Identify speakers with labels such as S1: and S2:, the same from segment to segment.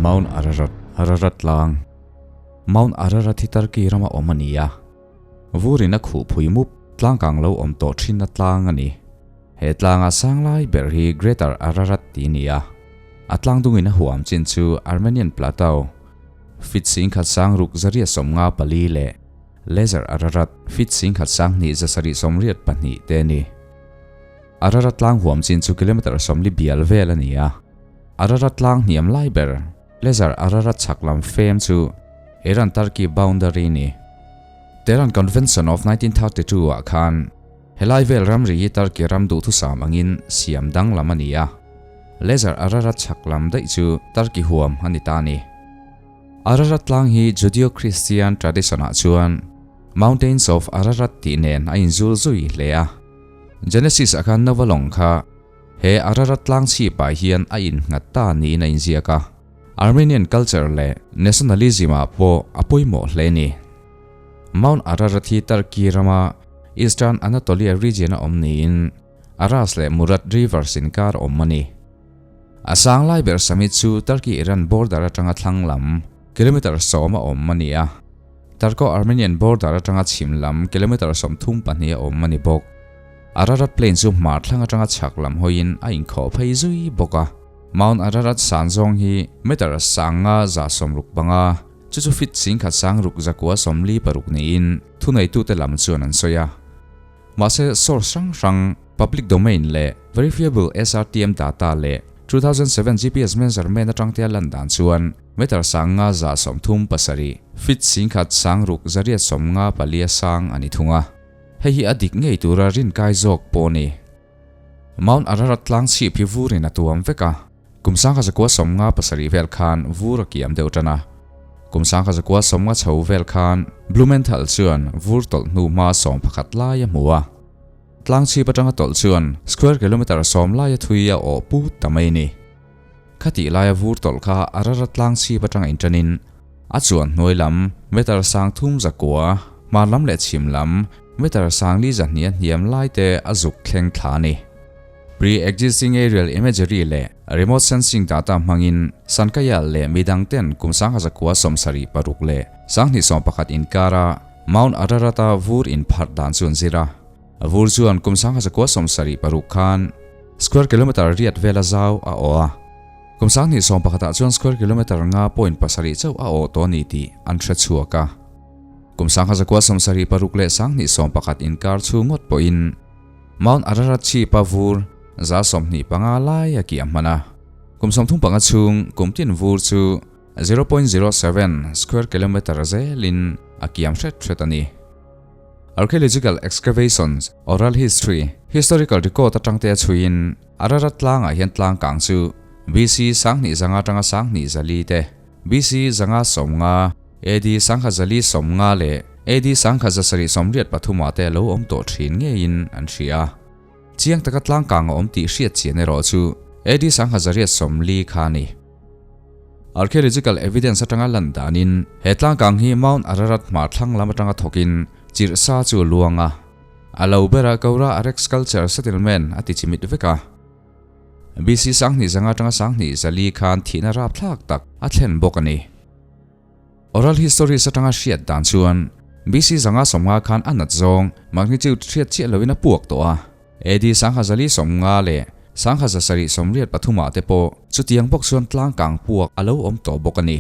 S1: Mount Ararat, Ararat tlang. Mount Ararat hi Turkey rama awm a ni a. Vurin a khuh phui mup, tlang kang lo awm tawh thinna tlang a ni. He tlanga sang lai ber hi Greater Ararat tih a ni a. A tlang dungin a huam chin chu Armenian Plateau, feet singkhat sang ruk zariat 54 leh Lesser Ararat, feet singkhat sang hnih 782 te a ni. Ararat tlang huam chin chu kilometre 40 bial vel a ni a. Ararat tlang hniam lai ber, Lesser Ararat chhak lam fem chu Iran-Turkey boundary ni. Tehran Convention of 1932 ah khan helai vel ramri hi Turkey ram duhthusam angin siam danglam a ni a. Lesser Ararat chhak lam daih chu Turkey huam a ni ta a ni. Ararat tlang hi Judeo-Christian tradition ah chuan Mountains of Ararat tih nen a inzul zui hle a. Genesis ah khan Nova lawng kha he Ararat tlang chhip ah hian a innghat ta niin a inziak a. Armenian culture leh nationalism ah pawh a pawimawh hle a ni. Mount Ararat hi Turkey rama Eastern Anatolia region a awm niin Aras leh Murat rivers inkar awm a ni. A sang lai ber summit chu Turkey-Iran border atanga thlang lam kilometre 10 a awm a ni a. Turko-Armenian border atanga chhim lam kilometre 32 a awm a ni bawk. Ararat Plain chu hmar thlang atanga chhak lam hawiin a inkhawh phei zui bawk a. Mount Ararat san zawng hi meter 565, chu chu feet 16,946 niin thuneitute lam chuan an sawi a. Mahse source hrang hrang, public domain leh verifiable SRTM data leh 2007 GPS measurement atang te a lan dan chuan meter 5137, feet 16,684 a sang a ni thung a. Hei hi a dik ngei tura rinkai zawk pawh a ni. Mount Ararat tlang chhip hi vurin a tuam vek a, kum 1957 vel khan vur a kiam deuh tan a. Kum 1990 chho vel khan Blumenthal chuan vur tawlh hnu hma 11 lai a hmu a. Tlang chhip atanga tawlh chuan square kilometre 10 lai a thui a awh put ta mai a ni. Khatih laia vur tawlh kha Ararat tlang chhip atanga inṭanin a chuan hnuai lam meter 39, hmar lam leh chhim lam meter 42 a hniam lai te a zuk thleng thla a ni. Pre-existing aerial imagery leh remote sensing data hmangin Sankayal leh midang ten kum 1976 leh 2011 inkara Mount Ararat-a vur inpharh dan chu an zir a. Vur chuan kum 1976 khan square kilometre riat vela zau a awh a. Kum 2011 ah chuan square kilometre 5.7 chauh a awh tawh a ni tih an hre chhuak a. Kum 1976 leh 2011 inkar chhung ngawt pawhin Mount Ararat chhipa vur 25 lai a kiah hman a. Kum 35 chhung kum tin vur chu 0.07 square kilometre zelin a kiam hret hret a ni. Archaeological excavations, oral history, historical record atang te a chhuiin Ararat tlangah hian tlang kang chu BC 2500 atanga 2400 te, BC 550, AD 1450 leh AD 1783 ah te lo awm tawh thin ngeiin an hria. Chiang taka tlang kang a awm tih hriat chian erawh chu AD 1840 kha a ni. Archaeological evidence atanga lan danin he tlang kang hi Mount Ararat hmar thlang lam atanga thawkin chirh sa chu a luang a. A lo bera Kora Arex culture settlement a ti chimit vek a. BC 2500 atanga 2400 khan thihna rapthlak tak a thlen bawk a ni. Oral histories atanga hriat dan chuan BC 550 khan a nat zawng magnitude hriat chiah loin a puak tawh a. AD 1450 leh 1783 ah te pawh chutiang bawk chuan tlang kang puak a lo awm tawh bawk a ni.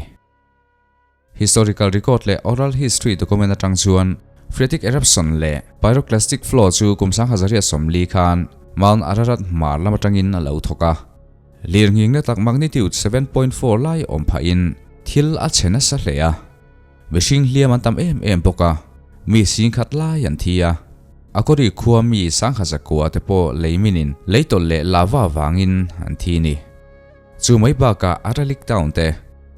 S1: Historical record leh oral history document atang chuan phreatic eruption leh pyroclastic flow chu kum 1940 khan Mount Ararat hmar lam atangin a lo thawk a. Lirnghing na tak magnitude 7.4 lai awm phahin thil a chhe nasa hle a. Mihring hliam an tam em em bawk a, mi singkhat lai an thi a. Akori khua mi 1900 te pawh lei minin lei tawlh leh lava vangin an thi ni. Chu mai bakah Aralik town te,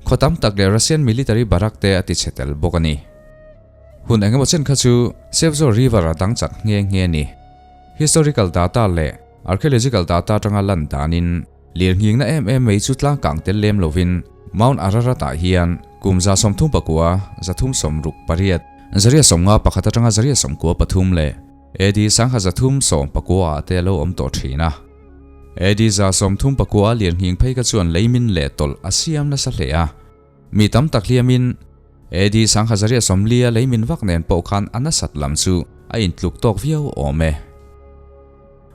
S1: khaw tam tak leh Russian military barrack te a ti chhe tel bawk a ni. Hun engemaw chen kha chu Sevzor river a dang chat nghe nghe a ni. Historical data leh archaeological data atanga lan danin lirnghingna em em mai chu tlang kang tel lem lovin Mount Ararat ah hian kum 39, 368, 151 atanga 193 leh AD 1319 ah te a lo awm tawh thin a. AD 39 a lirnghing phei kha chuan leimin leh tawlh a siam nasa hle a. Mi tam tak hliamin AD 1840 a leimin vak nen pawh khan a nasat lam chu a intluk tawk viau awm e.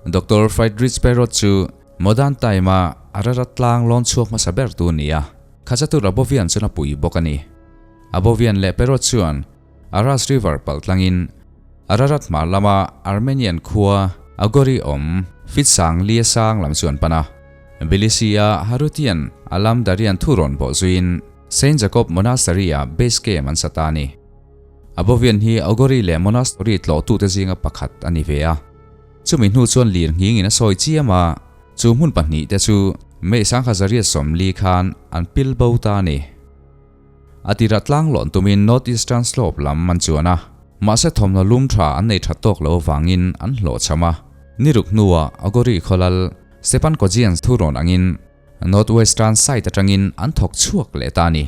S1: Doctor Friedrich Perot chu modern time-a Ararat tlang lawn chhuak hmasa bertu a ni a, Khachatur Abovian chuan a pui bawk a ni. Abovian leh Perot chuan Aras River palh tlangin Ararat hmar lama Armenian khua Agori awm feet sang li a sang lam chu an pan a. Tbilisi-a Harutian Alam Darian thu rawn bawh zuiin Saint Jacob Monastery-ah base camp an sa ta a ni. Abovian hi Ogori leh Monastery tlawhtute zinga pakhat a ni ve a. Chumi hnu chuan lir nghingin a sawi chiam a, chu hmun pahnihte chu May 1940 khan an pil bo ta a ni. A tirah tlang lawn tumin North Eastern Slope lam an chuan a, mahse thawmhnaw lum tha an nei tha tawk lo avangin an hlawhchham a. Ni ruk hnuah Ogori khawlal Stepan Kojian thu rawn angin North Western side atangin an thawk chhuak leh ta a ni.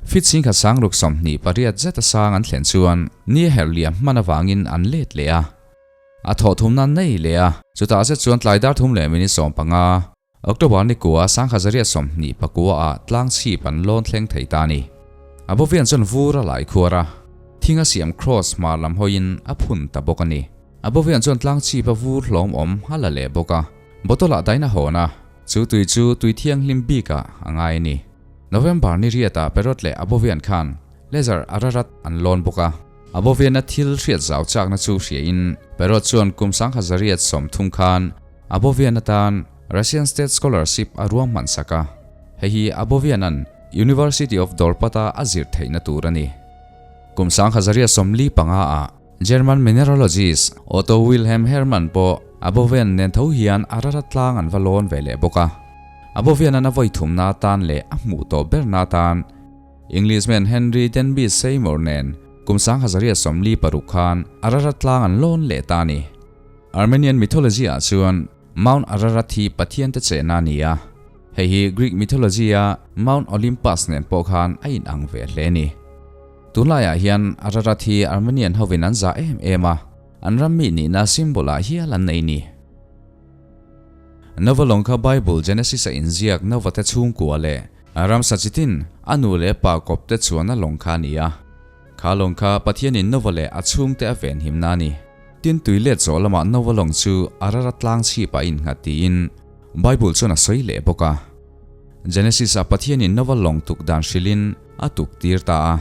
S1: Feet 1628 zeta sang an thlen chuan ni a herh liam hman avangin an let leh a. A thawh thumna nei leh a, chutah zet chuan tlai dar thum leh minute 15, October ni kua 1929 ah tlang chhip an lawn thleng thei ta a ni. A bovian chuan vur a lai khuar a, thing a siam cross hmar lam hawiin a phun ta bawk a ni. A bovian chuan tlang chhip a vur hlawm awm a la leh bawk a, bottle ah dain a hawn a, chu tui chu tui thianghlim bik ah a ngai a ni. November ni riat ah Perot leh Abovian khan Laser Ararat an lawn bawk a. Abovian-a thil hriat zau chakna chu hriain Perot chuan kum 1930 khan Abovian atan Russian State Scholarship a ruahman sak a, hei hi Abovian-a'n University of Dorpat-a a zir theihna tur a ni. Kum 1945 ah German mineralogist Otto Wilhelm Hermann pawh Abovian nen tho hian Ararat tlang an va lawn ve leh bawk a. Abovian-a'n a vawi thumna atan leh a hmuh tawh berna atan Englishman Henry Denby Seymour nen kum 1946 khan Ararat tlang an lawn leh ta a ni. Armenian mythology ah chuan Mount Ararat hi Pathian te chehna a ni a, hei hi Greek mythology a Mount Olympus nen pawh khan a inang ve hle a ni. Tunlaiah hian Ararat hi Armenian hovin an zah em em a, an ram mi nihna symbol ah hial an nei ni. Nova lawng kha Bible Genesis a inziak Nova te chhungkua leh Ramsa chitin a nu leh pa kawp te chuan a lawng kha a ni a. Kha lawng kha Pathianin Nova leh a chhungte a venhimna a ni. Tin tui let zawh lamah Nova lawng chu Ararat tlang chhipah a innghat tiin Bible chuan a sawi leh bawk a. Genesis ah Pathianin Nova lawng tuk dan hrilhin a tuk tir ta a.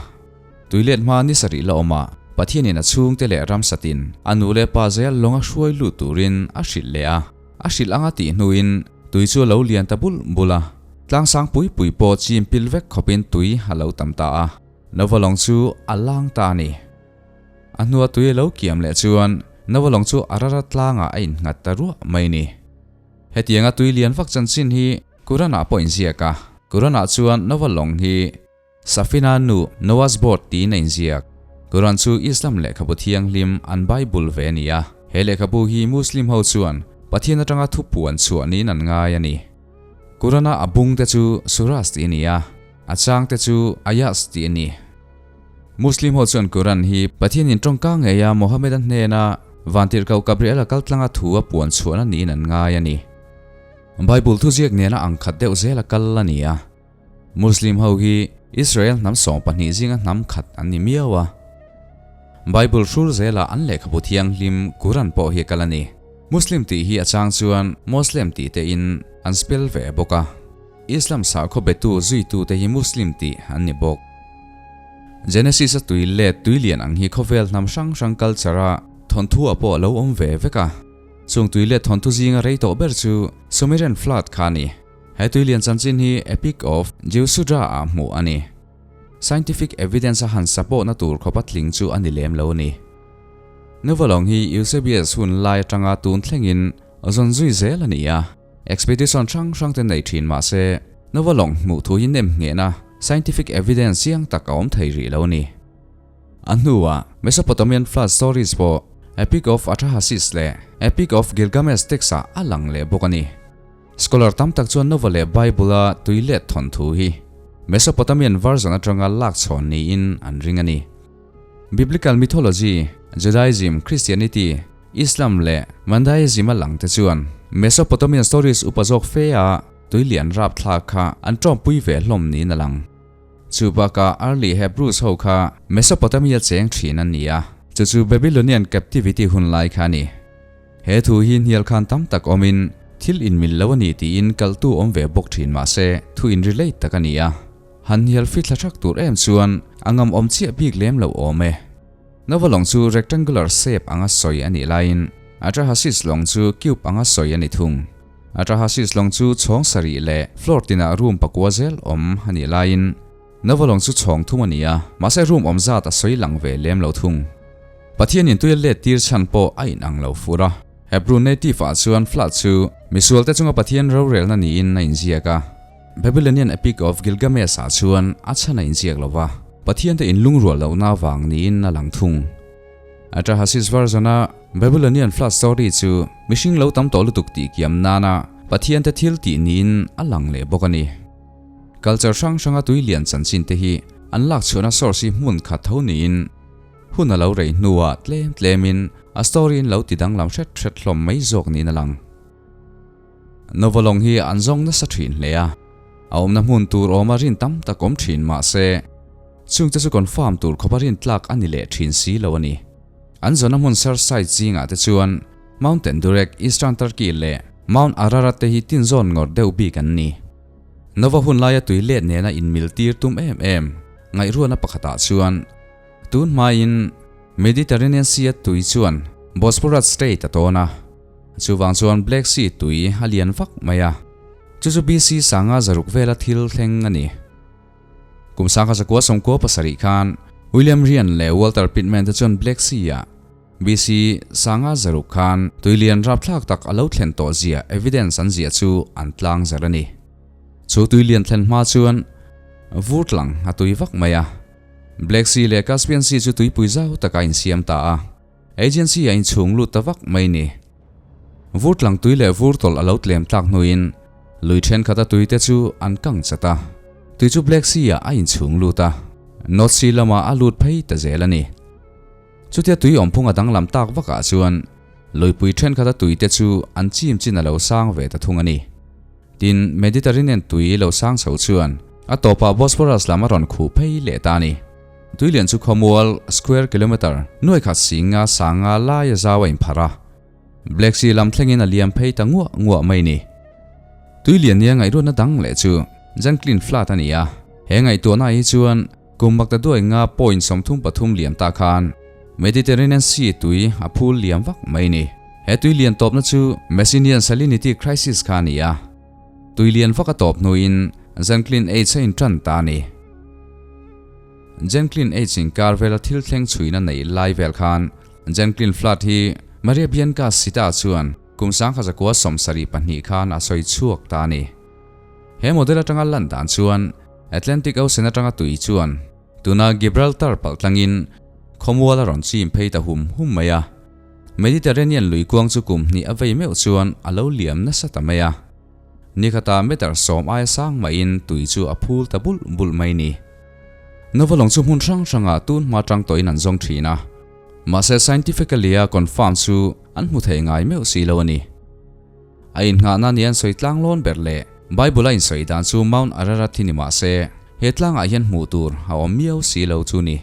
S1: Tui let hma ni sarih la awmah Pathianin a chhungte leh ramsatin a nu leh pa zel lawng a hruai lut turin a hrilh leh a. A hrilh anga tih hnuin tui chu a lo lian ta bulh bulh a. Tlangsang pui pui pawh chim pil vek khawpin tui a lo tam ta a. Nova lawng chu a lang ta a ni. A hnua tui a lo kiam leh chuan Nova lawng chu Ararat tlangah a innghat ta ruah mai a ni. Hetianga tui lian vak chanchin hi Quran-ah pawh inziak a. Quran-ah chuan Nova lawng hi Safina nu Noah's Boat tiin a inziak. Quran chu Islam lehkhabu thianghlim an Bible ve a ni a. He lehkhabu hi Muslim ho chuan Pathian atanga thupuan chhuah niin an ngai a ni. Quran-a a bung te chu Surahs tih a ni a, a chang te chu Ayahs tih a ni. Muslim ho chuan Quran hi Pathianin tawngka ngeia Mohammed-a hnena Vantirhkoh Gabriel-a kaltlanga thu a puan chhuahna niin an ngai a ni. Bible thuziak nena ang khat deuh zela kal a ni a. Muslim ho hi Israel hnam 12 zinga hnam khat an ni miau a. Bible hrul zela an lehkhabu thianghlim Quran pawh hi a kal a ni. Muslim tih hi a chang chuan Moslem tih te in an spell ve bawk a. Islam sakhaw betu zuitu te hi Muslim tih an ni bawk. Genesis a tui let tui lian ang hi khawvel hnam hrang hrang culture a thawnthu ah pawh a lo awm ve vek a. Chung tui let thawnthu zinga rei tawh ber chu Sumerian Flood kha a ni. He tuilian chanchin hi Epic of Ziusudra ah hmuh a ni. Scientific evidence a han sapawhna tur khawpa tling chu a ni lem lo a ni. Nuvalawng hi Eusebius hun lai atanga tun thlengin zawn zui zel a ni a, expedition hrang hrang te nei thin mah se Nuvalawng hmuh thu hi nem nghehna scientific evidence chiang tak a awm thei rih lo a ni. A hnuah Mesopotamian flood stories pawh Epic of Atrahasis leh Epic of Gilgamesh text-ah a lang leh bawk a ni. Scholar tam tak chuan Nova leh Bible-a tui let thawnthu hi Mesopotamian version atanga lak chhawn niin an ring a ni. Biblical mythology, Judaism, Christianity, Islam leh Mandaeism a lang te chuan Mesopotamian stories upa zawk fe a tuilian rapthlak kha an tawmpui ve hlawm niin a lang. Chu bakah Early Hebrews ho kha Mesopotamia cheng thin an ni a, chu chu Babylonian captivity hun lai kha a ni. He thu hi hnial khan tam tak awmin thil inmil lo a ni tiin kaltu awm ve bawk thin mah se thu in relate tak a ni a. Han hnial fit thla thak tur em chuan a ngam awm chiah bik lem lo awm e. Nova lawng chu rectangular shape anga sawi a nih laiin Atrahasis lawng chu cube anga sawi a ni thung. Atrahasis lawng chu chhawng sarih leh floor tinah room pakua zel awm a nih laiin Nova lawng chu chhawng thum a ni a, mahse room awm zat a sawi lang ve lem lo thung. Pathianin tui a let tir chhan pawh a inang lo fur a. Hebrew native ah chuan flood chu misualte chunga Pathian rorelna niin a inziak a. Babylonian Epic of Gilgamesh ah chuan a chhan a inziak lo va, Pathiante inlungrual lohna avang niin a lang thung. Atrahasis version-a Babylonian flood story chu mihring lo tam tawh lutuk tih kiam nana Pathiante thil tih niin a lang leh bawk a ni. Culture hrang hranga tui lian chanchin te hi an lak chhuahna source hi hmun khat tho niin hun a lo rei hnuah tlem tlemin a story in lo ti danglam hret hret hlawm mai zawk niin a lang. Novalong hi an zawng nasa thin hle a, a awmna hmun tur awma rin tam tak awm thin mah se, chungte chu confirm tur khawpa rin tlak a ni leh thin si lo a ni. An zawna hmun search site zingah te chuan Mount Tendurek, Eastern Turkey leh Mount Ararat te hi tinzawn ngawr deuh bik an ni. Nova hun laia tui let nena inmil tir tum em em ngaihruatna pakhatah chuan tun hmain Mediterranean Sea-a tui chuan Bosporus Strait a tawn a, Chuvang chuan Black Sea tui a lian vak mai a, chu chu BC sanga zaruk vela thil thleng a ni. Kum sangkha zakua sawmkua pasarih khan William Ryan leh Walter Pitman te chuan Black Sea-ah BC sanga zaruk khan tui lian rapthlak tak a lo thlen tawh zia evidence an ziah chu an tlang zar a ni. Chu tui lian thlen hma chuan vur tlang a tui vak mai a, Black Sea leh Caspian Sea chu tuipui zau taka insiam ta a. Agency a inchhung lut ta vak mai ni. Vur tlang tui leh vur tawlh a lo tlem tlak hnuin lui thenkhat a tui te chu an kang chat a, tui chu Black Sea ah a inchhung lut a, North Sea lamah a lut phei ta zel a ni. Chutia tui awmphung a danglam tak vakah chuan luipui thenkhat a tui te chu an chim chin a lo sang ve ta thung a ni. Tin, Mediterranean tui lo sang chho chuan a tawpah Bosphorus lam a rawn khuh phei leh ta a ni. Tuilian chu khawmual, square kilometre, nuai khat singa sanga laia zau a inpharh a, Black Sea lam thlengin a liam phei ta nguah nguah mai ni. Tuilian nia ngaihruatna dang leh chu Janklin Flood a ni a, he ngaihtuahna hi chuan kum makta duai nga point 33 liam ta khan Mediterranean Sea tui a phul liam vak mai ni. He tuilian tawpna chu Messinian Salinity Crisis kha a ni a. Tuilian vak a tawp hnuin Janklin Age a intan ta a ni. Janklin Age inkar vela thil thleng chhuina neih lai vel khan Janklin Flood hi Maria Bianca Sita chuan kum 1972 khan a sawi chhuak ta a ni. He model atanga lan dan chuan Atlantic Ocean atanga tui chuan tuna Gibraltar palh tlangin khawmual a rawn chim phei ta hum hum mai a. Mediterranean lui kuang chu kum hnih a vei meuh chuan a lo liam nasa ta mai a. Nikhata meter 10 aia sang maiin tui chu a phul ta bulh bulh mai ni. Nova lawng chu hmun hrang hrangah tun hma tang tawhin an zawng thin a. Mahse scientifically a confirm chu an hmu thei ngai meuh si lo a ni. A innghahna ni an sawi tlang lawn ber leh Bible a insawi dan chu Mount Ararat hi ni mahse he tlangah hian hmuh tur a awm miau si lo chu ni.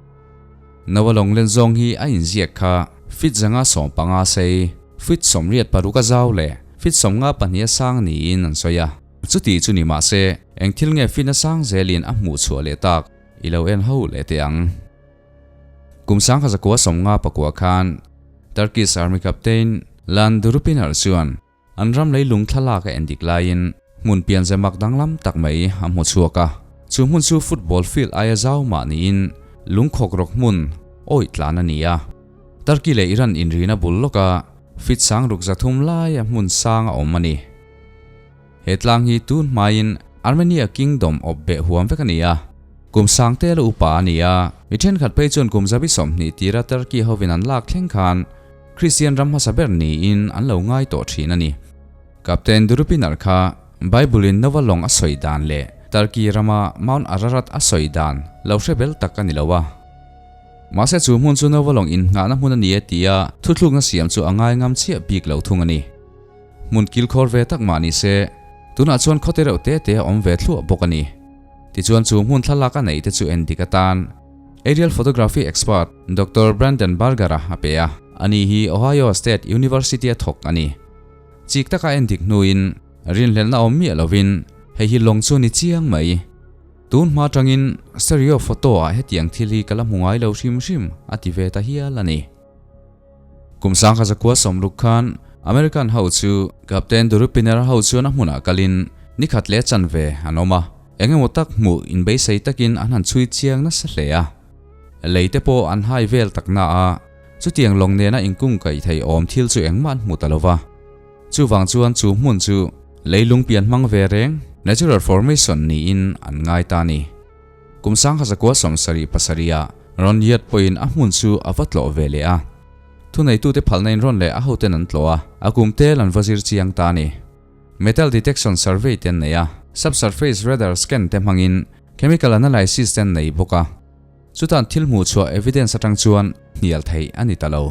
S1: Nova lawng len zawng hi a inziak kha feet 115 sei, feet 86 a zau leh feet 52 a sang niin an sawi a. Chuti chu ni mahse eng thil nge feet a sang zelin a hmuh chhuah leh tak i lo en ho leh teh ang. Kum 1959 khan Turkish Army Captain Lan Durupinar chuan An ram leilung thlalak a endik laiin hmun pianze mak danglam tak mai a hmu chhuak a. Chu hmun chu football field aia zau mah niin lungkhawk rawk hmun awih tlan a ni a. Turkey leh Iran inrina bul lawka feet 63 laia hmun sang a awm a ni. He tlang hi tun hmain Armenia Kingdom awp beh huam vek a ni a. Kum sang tela upa a ni a, mi thenkhat phei chuan kum zabi 20 tira Turkey hovin an lak thleng khan Kristian ram hmasa ber niin an lo ngai tawh thin a ni. Captain Durupinar kha Bible-in Nova lawng a sawi dan leh Turkey rama Mount Ararat a sawi dan lo hre bel tak a ni lo a. Mahse chu hmun chu Nova lawng innghahna hmun a ni e tia thuthlukna siam chu a ngai ngam chiah bik lo thung a ni. Hmun kilkhawr ve tak mah ni se, tunah chuan khawte reuh te te a awm ve thluah bawk a ni. Tichuan chu hmun thlalak a neih te chu en dik atan Aerial Photography Expert Doctor Brandon Barger-a a pe a. Ani hi Ohio State University-a thawk a ni. Chik taka en dik hnuin rinhlelhna awm miah lovin hei hi lawng chu a ni chiang mai. Tun hma atangin stereo photo ah hetiang thil hi ka la hmu ngai lo hrim hrim a ti ve ta hial a ni. Kum sangkha zakua sawmruk khan American ho chu Captain Durupiner ho chuan a hmunah kalin nikhat leh chanve an awm a, eng emaw tak hmuh inbeisei takin an han chhui chiang nasa hle a. Lei te pawh an hai vel tak na a, chutiang lawng nena inkung kaih thei awm thil chu engmah an hmu ta lo va. Chuvang chuan chu hmun chu leilung pian hmang ve reng, natural formation, niin an ngai ta a ni. Kum sangkha zakua 77 ah rawn yat pawhin a hmun chu a va tlawh ve leh a. Thuneitute phalna in rawn leh a hoten an tlawh a, a kum tel an va zir chiang ta a ni. Metal detection survey te an nei a, subsurface radar scan te hmangin chemical analysis te an nei bawk a. Chutan thil hmuh chhuah evidence atang chuan hnial theih a ni ta lo.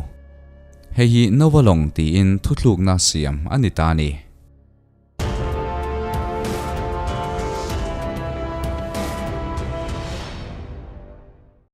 S1: Hei hi Nova lawng tiin thuthlukna siam a ni ta a ni.